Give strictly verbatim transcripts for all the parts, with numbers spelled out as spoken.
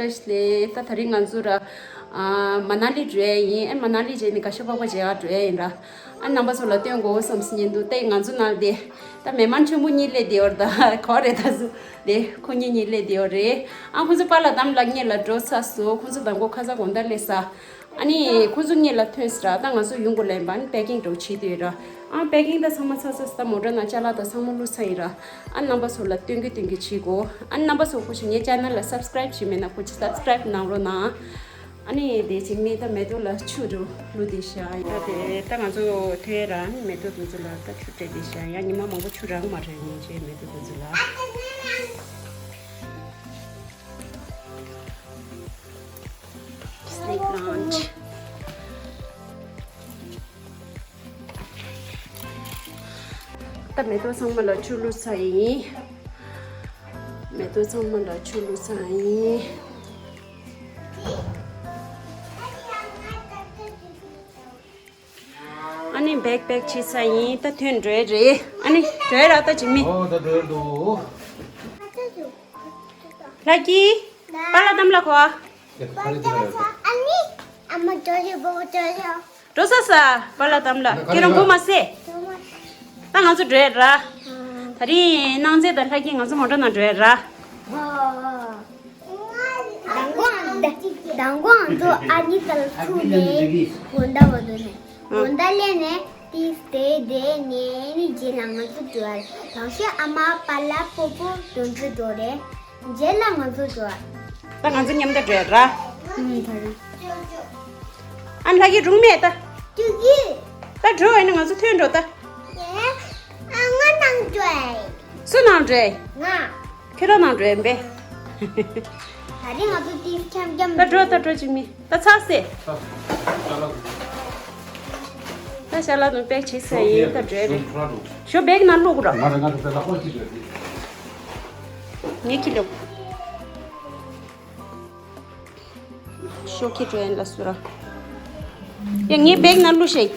ལས་ད་དེ་རིང་ང་ཚོ་ར་ཨ་མ་ན་ལི་འགྲོ་ཡ་ཡིན། ཨེ་མ་ན་ལི་རྗེས་ནས་ག་ཤ་པག་པ་མཇལ་ཡ་འགྲོ་ཡ་ཡིན་ར། ཨ་རྣམ་པ་ཚོ་ལ་སྟོན་དགོས་བསམ་སྙིང་འདུག་ཏེ་ང་ཚོ་ནང་དེ་ད་མེ་མན་ཆེན་པོ་གཉིས་སླེབས་བསྡད་ཡོད་རེད། ད་ག་རེད་ད་ཚོ་དེ་ཁོ་གཉིས་གཉིས་སླེབས་བསྡད་ཡོད་རེད། ཨ་ཁོ་ཚོ་པཱ་ལགས་དམ་ལགས་སྔོན་ལ་འགྲོ་ཚར་སོང་། ཁོ་ཚོ་དང་པོ་ཁ་སང་དགོང་དག་སླེབས་ས། ཨ་ནི་ཁོ་ཚོ་སྔོན་ལ་ཐོན་ས་ར། ད་ང་ཚོ་ཡོང་དགོས་ལབ་ཡིན་པ། ཨ་ནི་པེ་ཀིང་འདྲ་བོ་བྱེད་དུས་ར། ཨ་པེ་ཀིང་ད་ཚང་མ་ཚར་ཚར་ས། ད་མོ་ཊ་ནང་ཅ་ལག་ད་ཚང་མ་བླུགས་ཚར་ཡིན་ར། ཨ་རྣམ་པ་ཚོ་ལ་སྟོན་གི་སྟོན་གི་བྱེད་དགོས། ཨ་རྣམ་པ་ཚོ་ཁོ་ཞིག་ངའི་ཅེ་ནལ་ལ་སབ་སི་ཀ་རེབ་བྱས་མེད་ན་ཁོ་ཅིག་སབ་སི་ཀ་རེབ་གནང་རོགས་གནང་། ཨ་ནི་དེ་ཅིག་མི་ད་མེ་ཏོག་ལ་ཆུ་འདྲ་བླུགས་བསྡད་ཤག་ད་དེ་ད་ང་ཚོ་ཐོན་ར། ཨ་ནི་མེ་ཏོག་དེ་ཚོ་ལ་ད་ཆུ་སྤྲད་བསྡད་ཤག་ཡང་ཉི་མ་མང་པོ་ཆུ་རག་མ་རག་ཡིན་ཅེ་མེ་ཏོག་དེ་ཚོ་ལ། Snack lunch. ད་མེ་ཏོག་ཚང་མ་ལ་ཆུ་བླུགས་ཚར་ཡིན། མེ་ཏོག་ཚང་མ་ལ་ཆུ་བླུགས་ཚར་ཡིན། ཨ་ནི་བེག་པེག་བྱས་ཚར་ཡིན། ད་ཐོན་འགྲོ་ཡ་རེད། ཨ་ནི་འགྲོ་ཡ་ར། ད་ཅིག་མི། ཨོ་ད་འགྲོ་ཡ་འདུག་ལྷ་སྐྱིད། པཱ་ལགས་དམ་ལ་གོ། ཨ་ནི་ཨ་མ་འགྲོ་ཡ་བོ་འགྲོ་ཡ། འགྲོ་ས་ས། པཱ་ལགས་དམ་ལ་ཁྱེད་རང་སྒུག་མ་སེ། ད་ང་ཚོ་འགྲོ་ཡ་ར། ད་རིང་གནངས་ཚེ་ད་ལྷ་སྐྱིད་ང་ཚོ་མོ་ཊ་ནང་འགྲོ་ཡ་ར། མདང་དགོང་མདང་དགོང་ང་ཚོ་ཨ་ནི་ཏལ་ཚུགས་ནས་དགོང་དག་བ་དུ་ནས་དགོང་དག་ལས་ནས་ཏིས་དེ་དེ་ནས་ནི་རྗེས་ལ་ང་ཚོ་འགྲོ་བ་རེད། དང་ཤོས་ཨ་མ་པཱ་ལགས་སྤོ་བོ་དོན་ཚོ་འགྲོ་རེད། རྗེས་ལ་ང་ཚོ་འགྲོ་བ། ད་ང་ཚོ་མཉམ་དུ་འགྲོ་ཡ་ར། ཨུམ་ད་རེད། ཨ་ལྷ་གི་སྒྲུང་མེད་ད། ཅུ་ཡི། ད་འགྲོ་ཡིན་ན་ང་ཚོ་ཐོན་འགྲོ་ད། ཨ་ང་ནང་འགྲོ་ཡ། སུ་ནང་འགྲོ་ཡ། ང་། ཁྱོད་རང་ནང་འགྲོ་ཡིན་པས། ད་རིང་ང་ཚོ་དེ་འཆམ་འཆམ། ད་འགྲོ་ད་འགྲོ་ཅིག་མི་ད་ཚགས་སེ། ད་ཤ་ལ་དུང་པེག་བྱེད་ས་ཡིན། ད་འགྲོ་རེད། ཞོ་བེག་ནང་བླུགས་ར། ངས་ཁྱི་ལོ། ཤོ་ཁྱི་འགྲོ་ཡིན་ལ་སུ་ར། ཡ་ངའི་བེག་ནང་བླུགས་ཤིག་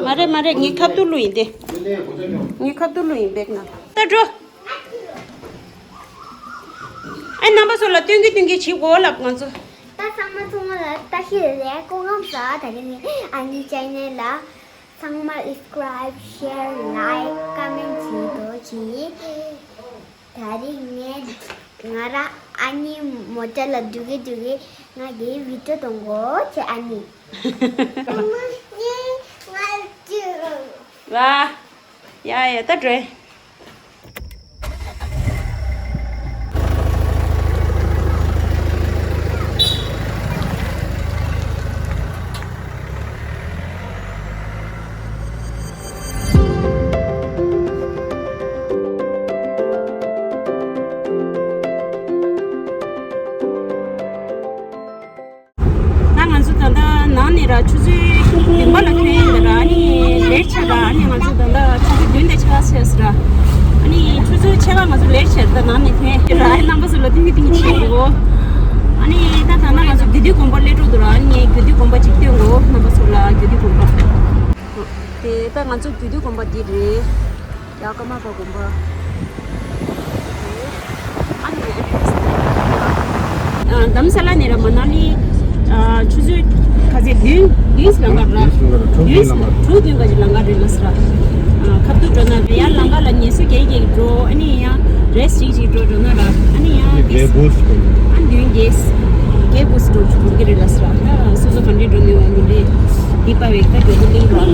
མ་རེད་མ་རེད། ངའི་ཁ་ཐུག་བླུགས་ཡིན་ཏེ། ངའི་ཁ་ཐུག་བླུགས་ཡིན་བེག་ནང་། ད་འགྲོ། ཨ་རྣམ་པ་ཚོ་ལ་སྟོན་གི་སྟོན་གི་བྱེད་དགོས་ལབ་ང་ཚོ། ད་ཚང་མ་ཚང་མ་ལ་ལྟ་ཞིག་རེད། སྐུ་ཁམས་བཟང་། ད་རིང་ནི་ཨ་ནི་ཅེ་ནལ་ལ་ཚང་མ་སབ་སི་ཀ་རེབ་ཤེར་ལའེག་ཀོ་མེན་བྱེད་རོགས་གྱིས། ད་རིང་ངས་ང་རང་ཨ་ནི་མོ་ཊ་ལ་འགྲོ་གི་འགྲོ་གི་ང་གི་བི་ཌི་ཡོ་གཏོང་གོ་ཆེ་ཨ་ནི། ལ། ཡ་ཡ་ད་འགྲོ། ད་ང་ཚོ་ད་ལྟ་ནང་ནས་ར་ཆུ་ཚོད་བདུན་པ་ལ་ཐོན་ཡིན་ད་ར། ཨ་ནི་ལེཊ་ཆགས་ར། ཨ་ནི་ང་ཚོ་ད་ལྟ་ཆུ་ཚོད་བདུན་དང་ཕྱེད་ཀ་ཕྱིན་སོང་ར། ཨ་ནི་ཆུ་ཚོད་ཕྱེད་ཀ་ང་ཚོ་ལེཊ་ཆགས་ད་ནང་ནས་ཐོན་ར། ཨ་རྣམ་པ་ཚོ་ལ་ཐུག་གི་ཐུག་གི་བྱེད་དགོས། ཨ་ནི་ད་ད་ལྟ་ང་ཚོ་དགེ་འདུན་དགོན་པ་སླེབས་འགྲོ་འདུག་ར། ཨ་ནི་དགེ་འདུན་དགོན་པ་ཅིག་སྟོན་དགོས། རྣམ་པ་ཚོ་ལ་དགེ་འདུན་དགོན་པ། དེ་ད་ང་ཚོ་དགེ་འདུན་དགོན་པ་འདི་རེད། ཡ་ཀརྨ་པ་དགོན་པ། ཨ་ནི་ཨ་དྷ་རམ་ས་ལ་ནས་ར་མ་ན་ལི་ཨ་ཆུ་ཚོད་ག་ཚོད་བདུན་བདུན་ལང་ག་ར། བདུན་དྲུག་བདུན་ག་ཅིག་ལང་ག་རེད་ལ་སི་ར། ཨ་ཁ་ཐུག་འགྲོ་ན་རེད། ཡ་ལང་ག་ལ་ངལ་གསོ་རྒྱག་རྒྱག་འགྲོ། ཨ་ནི་ཡ་རེ་སི་ཊི་ཅིག་ཅིག་འགྲོ་འགྲོ་ན་ར། ཨ་ནི་ཡ་དེ་ཨ་མདུན་རྒྱས་རྒྱས་བུ་སི་འགྲོ་ཆུ་འགྲོ་གི་རེད་ལ་སི་ར། ད་སོ་སོ་ག་འདྲས་འགྲོ་ནི་བ་མི་འདྲས་འདི་པ་བེག་ད་འགྲོ་གི་ལིང་ར།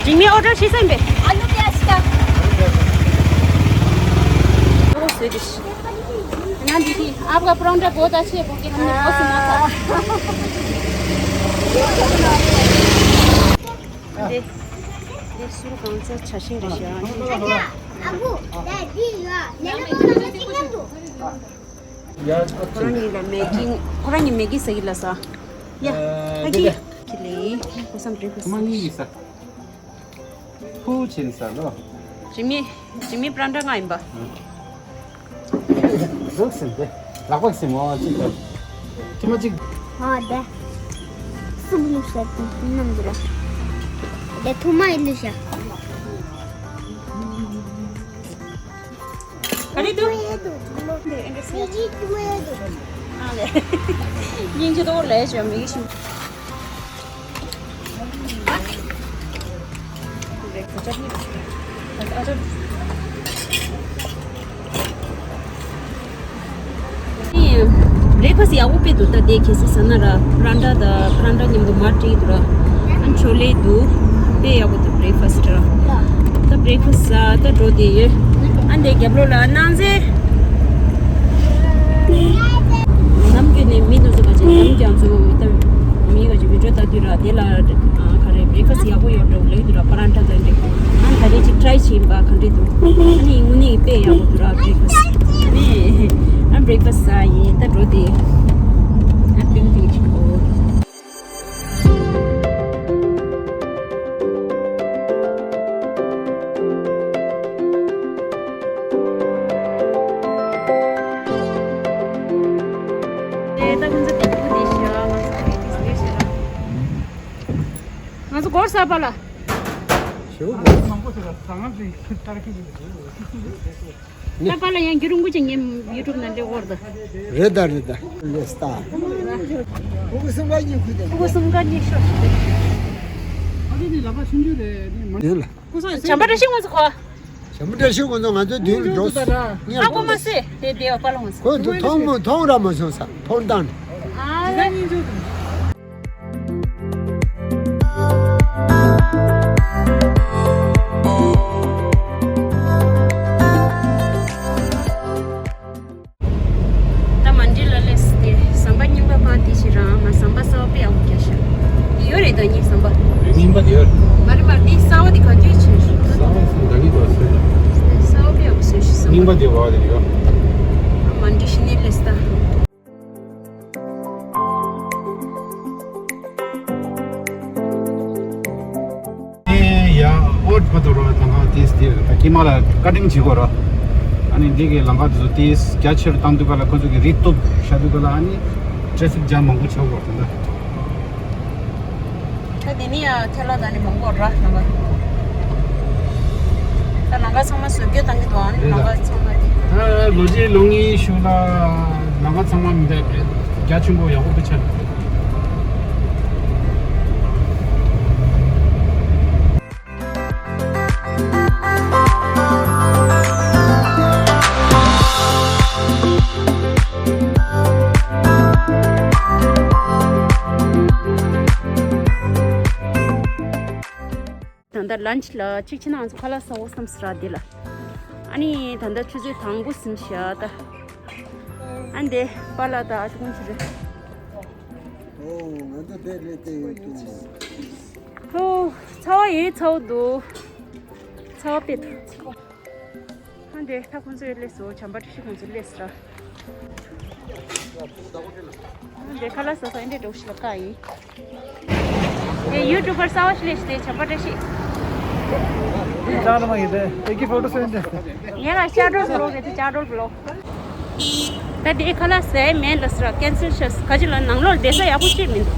འཇིགས་མེད་ཨོ་ཌར་བྱེད་སེམས་པས། आलू प्याज का। ना दीदी, आपका परांठा बहुत अच्छे है, बोल के हमने बहुत सुना था। दे, दे, सुन कौन सा छाशिंग डिश है? ཁོ་རང་གཉིས་ལ་མེ་གི། ཁོ་རང་གཉིས་མེ་གི་ཟ་གི་ལ་ས། ཡ། ཨ་ཁི་ཁི་ལེ། ཁོ་སམ་བྲེ་ཁོ་སམ། ཁོ་རང་གཉིས་ཀྱིས་ཟ། ཕུ་ཆེན་ས་ལོ། ཇི་མི། ཇི་མི་པྲ་འདྲ་ང་ཡིན་པ། ཟུག་ཟིན་ཏེ། ལག་པ་ཟིན་མོ་ཅིག་ཏུ། ཐུ་མ་ཅིག་ཨ་དེ། སུབ་ལུ་ཤ་དུ་ནམ་དུ་ར། དེ་ཐུ་མ་ཡི་ལུ་ཤ། ག་རེ་འདུག་ཨ་ལེ། སྙིང་རྗེ་ཏོག་ལས་བྱོས་མི་ཤིང་། བྷི་རེག་ཕ་སི་ཡག་པོ་དཔེ་འདུག་ད་དེ་ཁེ་སི་ཟ་ན་ར་པ་རན་ཏྲ་དང་པ་རན་ཏྲ་མཉམ་དུ་མར་སྤྲད་འདུག་ར། ཨ་ཆོ་ལེ་འདུག་དཔེ་ཡག་པོ་འདུག་བྷི་རེག་ཕ་སི་ར། ད་བྷི་རེག་ཕ་སི་ཟ་ད་འགྲོ་དེ་ཡོད། ཨ་འདི་རྒྱབ་ལོགས་ལ་ནང་ཟེ། ནམ་རྒྱུན་ནས་མི་འདུག་ཟེར་བ་ཅན་ནམ་རྒྱུན་ཚོ་ད་མི་བ་ཅིག་བི་ཌིའོ་ལྟ་དུས་ར་དེ་ལ་ག་རེ་བྷི་རེག་ཕ་སི་ཡག་པོ་ཡོད་འགྲོ་ལེགས་འདུག་ར་པ་རན་ཏྲ་དང་འདྲ། ཨ་ད་རེ་ཅིག་ཊྲའི་བྱེད་ཡིན་པ་ག་འདྲ་འདུག་ཨ་ནི་དངོས་གནས་དཔེ་ཡག་པོ་འདུག་ར་བྷི་རེག་ཕ་སི། ཨ་ནི་ཨ་བྷི་རེག་ཕ་སི་ཟ་ཡིན་ད་འགྲོ་དེ། ཨ་ཏིང་ཏིང་ཆུ་བོ། ཨེ་ད་ཁོང་ཚོ་དེ་བུ་དེ་ཤི་ང་ཚོ་དེ་དེ་ཤི་ར། ང་ཚོ་སྒོར་ས་པ་ལ། ཞོ་གོ། མང་པོ་ཟེར་ལ་ཟ་ང་ཚོའི་ཏར་ཁི་ཡིན། ད་པ་ལ་ཡང་རྒྱུ་རུང་པོ་ཅིག་ངའི་ཡུ་ཊུབ་ནང་སླེབས་འོར་ད། རེད་ད་རེད་ད། ལེ་སྟ། ཕྲུ་གུ་གསུམ་ཀ་གཉིས་ཁུ་དེ། ཕྲུ་གུ་གསུམ་ཀ་གཉིས་ཤོར་ཞིག་དེ། ཨ་ཙི་དེ་ལག་པ་ཆུང་ཆུང་རེད་དེ་མ། དེ་ལ། བྱམས་པ་བཀྲ་ཤིས་ང་ཚོ་གོ། བྱམས་པ་བཀྲ་ཤིས་ང་ཚོ་ང་ཚོའི་མདུན་ལ་འགྲོ། ཨ་ཁོ་མ་ཟེ་དེ་དེ་བ་པ་ལ་ང་ཚོ། ཁོ་ཚོ་མཐོང་མ་མཐོང་ར་མ་སོང་ས་མཐོང་སྟངས། ཨ། ད་མན་ཌི་ལ་སླེབས་ཏེ་ཟམ་པ་རྙིང་པ་ཕར་དེ་ཞིག་རང་ང་ཟམ་པ་གསར་པ་དཔེ་ཡག་པོ་རྒྱག་ཤག་འདི་ཡོད་རེད་ད་ངའི་ཟམ་པ། རྙིང་པ་འདི་ཡོད། མ་རེད་མ་རེད་འདི་གསར་པ་འདི་ག་དུས་བྱས་ཤག་གསར་པ་སུ་ད་གི་དོ་སུ་ཡོད། གསར་པ་དཔེ་ཡག་པོ་བཟོས་ཤག་ཟམ་པ། རྙིང་པ་འདི་བ་འདི་ཡོད། མན་ཌི་ཞིག་ནས་སླེབས་ད། ཨེ་ཡ། ཨོ་ཕ་དོ་རོ་ད་ང་ཏིས་ཏི་ད་ཀི་མ་ལ་ཀ་ཊིང་བྱེད་དགོས་ར། ཨ་ནི་འདི་གི་ལམ་ཁ་དེ་ཚོ་ཏིས་རྒྱ་ཆེར་བཏང་དུས་ག་ལ་ཁོ་ཚོ་གི་རི་སྟོབས་ཤ་དུས་ག་ལ་ཨ་ནི་ཊེ་ཕིག་ཇམ་མང་པོ་ཆགས་དགོས་ར་ད། ད་དེ་ནི་ཡ་ཐལ་ལ་ད་ནི་མང་པོ་ར་ལམ་ཁ། ད་ལམ་ཁ་ཚང་མ་བཟོ་བཀོད་བཏང་གི་འདུག་ཨ་ནི་ལམ་ཁ་ཚང་མ་དེ། ད་ལོ་རྗེས་ལོ་ལྔའི་ཤུལ་ལ་ལམ་ཁ་ཚང་མ་མི་འདྲ་རྒྱ་ཆེན་པོ་ཡག་པོ་དཔེ་ཆ་རེད། ད་ལྟ་ལན་ཆི་ལ་གཅིག་ཕྱི་ནང་ང་ཚོ་ཁ་ལག་ཟ་འོ་བསམ་སི་ར་འདི་ལ། ཨ་ནི་ད་ལྟ་ཆུ་ཚོད་དང་པོ་ཟིན་ཤག་ད། ཨ་འདི་པཱ་ལགས་ད་ཨ་ཅུ་ཀུན་ཆི་རེད། ཨོ་ང་ཚོ་དེ་ལས་དེ་ཡོད་དུ། ཧོ། ཚ་བ་ཡོད་ཚ་བ་འདུག་ཚ་བ་དཔེ་འདུག་ཨ་འདི་ད་ཁོང་ཚོ་ཡོད་སླེབས་སོང་བྱམས་པ་བཀྲ་ཤིས་ཁོང་ཚོ་སླེབས་སོང་ར། ཨ་འདི་ཁ་ལག་ཟ་ས་ཨ་འདི་འགྲོ་ཤི་ལ་ཀ་ཡིན། དེ་ཡུ་ཊུབ་པར་གསར་པ་ཞིག་སླེབས་ཤག་དེ་བྱམས་པ་བཀྲ་ཤིས། ཅག་ལ་མ་ཡིན་ཏེ་ཨེ་ཀི་ཕོ་ཊོ་སེན་ཌི་ཟེར། ངས་ལ་ཤ་ཌོལ་བི་ལོག་རེད་དེ་ཅག་ཌོལ་བི་ལོག་ད་དེ་ཁ་ལག་ཟས་མེད་ལ་ཟེར་ཀན་སེལ་བྱས་ག་ཅི་ལ་ནང་ལོགས་བསྡད་ས་ཡག་པོ་ཅིག་མི་འདུག་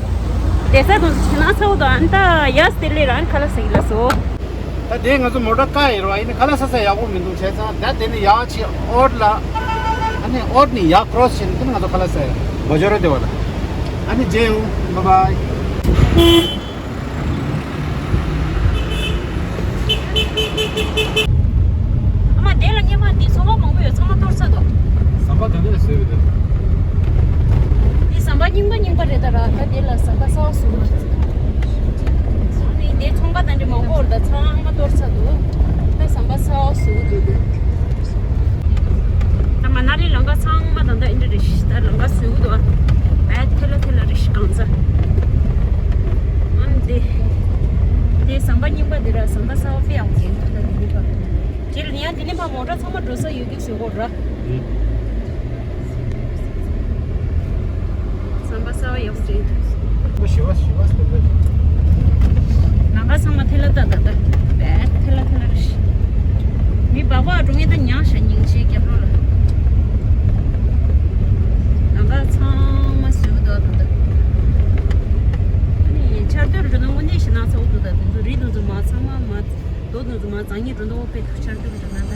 བསྡད་ས་དང་ཕྱི་ནང་ཚ་བོ་དང་ཨ་ནི་ད་ཡ་སྟེ་ལེ་རང་ཁ་ལག་ཟ་གི་ལ་སོ། ད་དེ་ང་ཚོ་མོ་ཊ་ཀ་ཡིན་རོ་ཨ་ཡིན་ཁ་ལག་ཟ་ས་ཡག་པོ་མི་འདུག་བྱས་ཙང་ད་དེ་ནི་ཡག་ཅིག་ཨོཊ་ལ་ཨ་ནི་ཨོཊ་ནི་ཡག་ཀྲོ་སི་བྱས་ནས་དེ་ནི་ང་ཚོ་ཁ་ལག་ཟ་ཡ་མ་འབྱོར་རོ་དེ་བ་ལ་ཨ་ནི་རྗེས་ཡོང་། བྷའི་བྷའི། ཨ་མ་དེ་ལ་སྙེ་མ་འདི་ཚོང་པ་མང་པོ་ཡོད་ཚང་མ་གཏོར་ཚར་འདུག་ཟམ་པ་དེ་ནས་བཟོས་ཡོད་དེ། འདི་ཟམ་པ་རྙིང་པ་རྙིང་པ་རེད་ད་ར་ད་དེ་ལ་ཟམ་པ་གསར་པ་བཟོས་འདུག་ཨ་ནི་འདི་ཚོང་པ་དང་འདྲ་མང་པོ་ཡོད་ད་ཚང་མ་གཏོར་ཚར་འདུག་ད་ཟམ་པ་གསར་པ་བཟོས་འདུག་ད་མ་ན་ལི་ལམ་ཁ་ཚང་མ་ད་ད་ཨིན་དྲ་རེ་ཤི་ད་ལམ་ཁ་བཟོས་འདུག་ཨ་བས་ཐེ་ལ་ཐེ་ལ་རེ་ཤི་གང་ཚ། ཨ་ནི་དེ་དེ་ཟམ་པ་རྙིང་པ་དེ་ར་ཟམ་པ་གསར་པ་དཔེ་ཡག་པོ་ཡིན་ད་དེ་རྙིང་པ། དེ་ལ་ཡང་དེ་ནས་ཕར་མོ་ཊ་ཚང་མ་འགྲོ་ས་ཡོད་རྒྱུ་བཟོས་གོ་ར། ཟམ་པ་གསར་པ་ཡག་པོ་རེད། ཁོ་ཞི་བ་ཞི་བ་སྟོན་པ་རེད། ལམ་ཁ་ཚང་མ་ཐལ་ལ་ཏག་ཏག་ཏག་བས་ཐལ་ལ་ཐལ་ལ་རེད། མི་སྦག་སྦག་འགྲོ་ངེས་ད་ཉག་ཤ་ཉིང་ཤས་རྒྱབ་ལོགས་ལ། ཚང་མ་བཟོས་འདུག་ད་ལྟ། ཨ་ནི་ཆར་དུས་རུ་ནང་དངོས་གནས་ཞེད་སྣང་ཚ་བོ་འདུག་ད་དེ་ཚོ་རི་དེ་ཚོ་མ་ཚང་མ་མ་རྡོ་དེ་ཚོ་མ་རྫ་ཉིད་རུ་ནང་དཔེ་ཐུག་ཆར་དུས་རུ་ན་ད།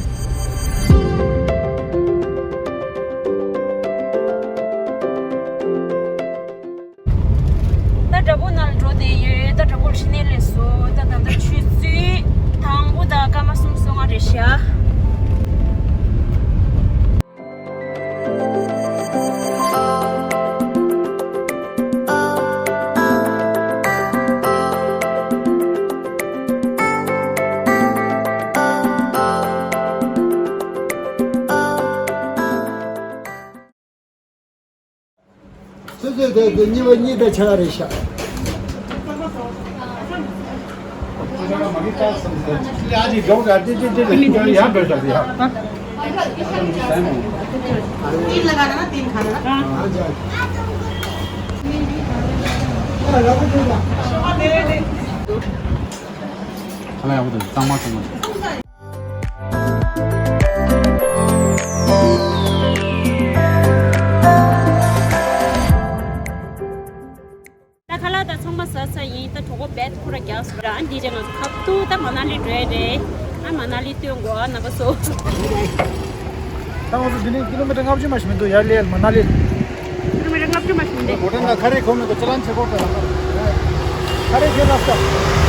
ད་བྲག་ཕུག་ནང་ལ་འགྲོ་བསྡད་ཡོད། ད་བྲག་ཕུག་ལ་ཕྱི་ནས་སླེབས་སོང་། ད་ད་ལྟ་ཆུ་ཚོད་དང་པོ་དང་སྐར་མ་གསུམ་སོ་ལྔ་རེད་ཤག་སོ་སོའི་དེ་དེ་གཉིས་པ་གཉིས་དང་ཆ་རེ་ཤག་ད་ཁ་ལག་དང་ཚང་མ་ཟ་ཚར་ཡིན། ད་གྲོགས་པོ་བེད་ཁོ་ར་རྒྱག་སོང་ར། ཨ་འདི་རྗེས་ང་ཚོ་ཁ་ཐུག་ད་མ་ན་ལི་འགྲོ་ཡ་རེད། ཨ་མ་ན་ལི་སྟོན་དགོས། ཨ་ན་ག་སོ། ད་ང་ཚོ་འདི་ནས་ཀི་ལོ་མི་ཊར་ལྔ་བཅུ་མ་ཞིག་མི་འདུག་ཡར་སླེབས་མ་ན་ལི། ཀི་ལོ་མི་ཊར་ལྔ་བཅུ་མ་ཞིག་མི་འདུག་ཧོ་ཊེལ་ལ་ཁ་རས་གོན་མི་འདུག་ཅ་ལན་ཆེ་པོ་སྤྲད་ལ། ཁ་རས་གྱོན་ན་སྐྱོ།